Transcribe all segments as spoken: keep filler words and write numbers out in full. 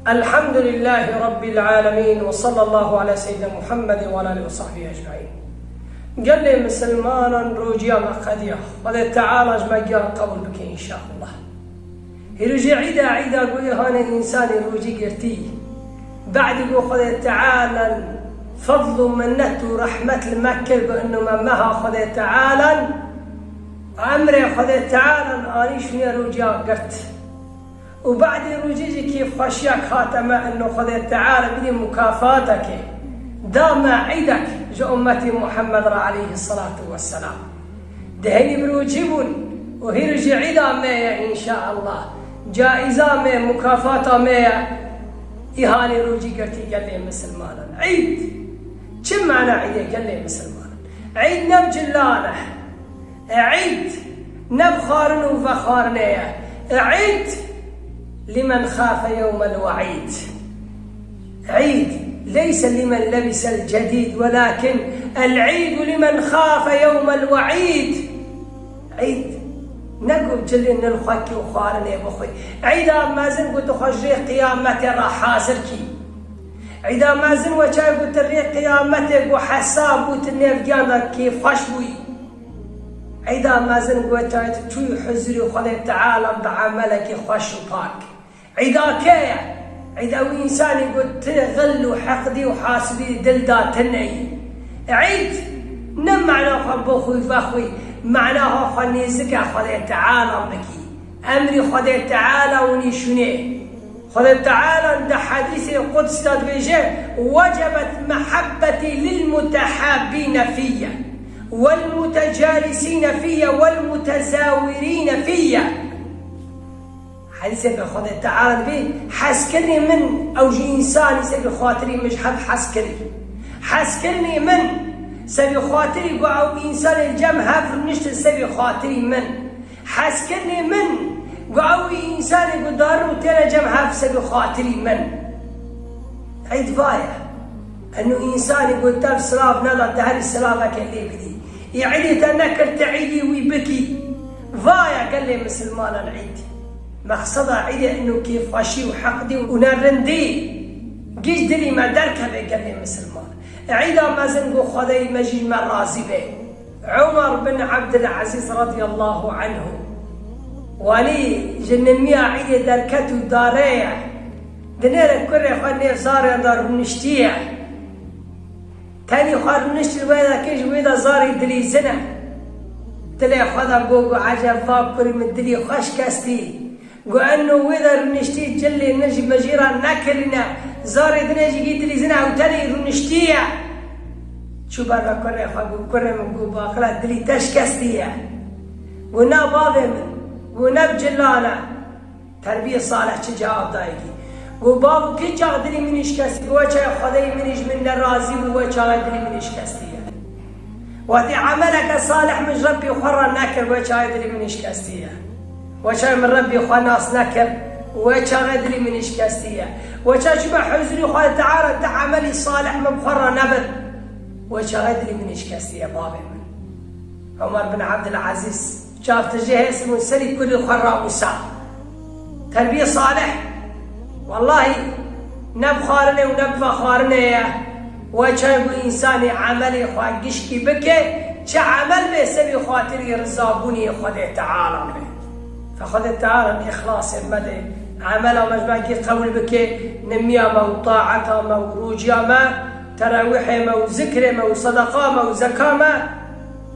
Elhamdülillâhi Rabbil âlemîn ve sallallahu ala seyyidina Muhammedin ve ala alihi ve sahbihi ecmaîn. Gelê misilmanan, rûciya me qediya. Xwedê Teala ji me giyan qebûl bike înşallah. Hîrûjî îd e, îda ku îhanê însanî rûcî girtî. Badî ku Xwedê Teala fedl û minnet û rehmet li me kir ku ino me meha Xwedê Teala, emrê Xwedê Teala anî şûnê rûciya girt. Û badî rûcî jî kêfxweşiyek hate me, ino Xwedê Teala bidî mukafatekê da me, îdek ji ummetî Muhammed re aleyhisselatu vesselam. Di hênî bi rûcî bûn û hîrûjî îda me ye înşallah. Caîza me, mukafata me ye. Îhanî rûcî girtî gelê misilmanan. Îd. Çi mana îdê gelê misilmanan? Îd ne bi cilan e. Îd ne bi xwarin û vexwarinê ye. Îd limen xafe yewmel weîd. Îd leyse limen lebisel cedîd, welakin el îdu limen xafe yewmel weîd. Îd ne ku cilê nirxwekî û xwarinê bixwî. Îda mezin ku tu xwe ji rê qiyametê re hazir kî. Îda mezin weçayê ku tu rê qiyametê ku hesab û tu nêvgiyan de kêfxweş bûyî. Îda mezin ku weçayê tu çûyî huzurê Xwedê Teala bi emelekî xweş û pak. Îda kê ye? Îda wî însanî ku tu xil û heqdî û hasidî dil da tune yî. Îd ne mana xwe bixwî vexwî, mana xwe nêzike Xwedê Teala bikî. Emrî Xwedê Teala winî şûnê. Xwedê Teala di hedîsê Quds de dibêje, "Wecebet mehebbetî lil mutehabbîne fiyye, wel mutecalisîne fiyye, wel mutezawirîne fiyye." Hedîseke Xwedê Teala dibê, hezkirinê min, ew ji însanî sebî xatirî min ji hev hez kirî. Hezkirinê min, sebî xatirî ku ew însanê cem hev rûniştin sebî xatirî min. Hezkirinê min, ku ew însanê ku darin û têne cem hev sebî xatirî min. Îd va ye. Eno însanî ku tev silav neda, te herî silaveke lê bidî. Î îdê te nekir, te îdî wî bikî. Va ye gelê misilmanan îd. Mexseda îdê eno kêfxweşî û heqdî û nerindî. Giş dilî me derkeve gelê misilman. Îda mezin ku Xwedê me jî me razî be. Umar bin Abdülazîz radiyallahu anhu. Wanî ji nimiya îdê derket û darê ye. Dinêre kurê xwe nêv zarê de rûniştiye. Tenî xwe rûnişt li wê de kir, ji wê de zarê dilîzin e. Dilê xwe de got, got, "Eceb va kurê min dilî xwe şikestî." Got, "Eno wê de rûniştî cilê min ji mejî re nekirîne. Zarê dinê jî gî dilîzin e, ew tenê rûniştî ye." Çû ber ve kurê xwe, got, "Kurê min," got, "baqila dilî te şikestî ye." Got, "Na bavê min." Got, "Ne bi cilan e." Terbiyê salih çi cewab dayî kî? Got, "Bavo, kî çax dilî min îşkestî?" Got, "We çaxê Xwedeyê min î ji min nerazî bû, we çaxê dilî min îşkestî ye." Wextê emeleke salih min ji Rebbê xwe re nekir, we çaxê dilî min îşkestî ye. We çaxê min Rebbê xwe nas nekir, we çaxê dilî min îşkestî ye. We çax çûme huzurî Xwedê Teala, ti emelî salih min bi xwe re nebir, we çaxê dilî min îşkestî ye, bavê min. Umar bin Abdülazîz. Çav tu jê hêsibûn serî kulî xwe rawisa. Terbiyê salih. Wellahî ne bi xwarinê û ne bi vexwarinê ye. We çaxê ku însanê emelê xwe gişkî bike, çi emel be sebî xatirî rizabûnê Xwedê Teala be. Fe Xwedê Teala îxlasê me de emela me ji me kî qebûl bike, nimiya me û taeta me û rûciya me, terawîhê me û zikrê me û sedeqa me û zeka me,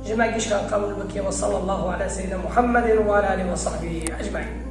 ji me gişkan qebûl bike. Ve sallallahu ala seyyidina Muhammedin ve ala alihi ve sahbihi ecmaîn.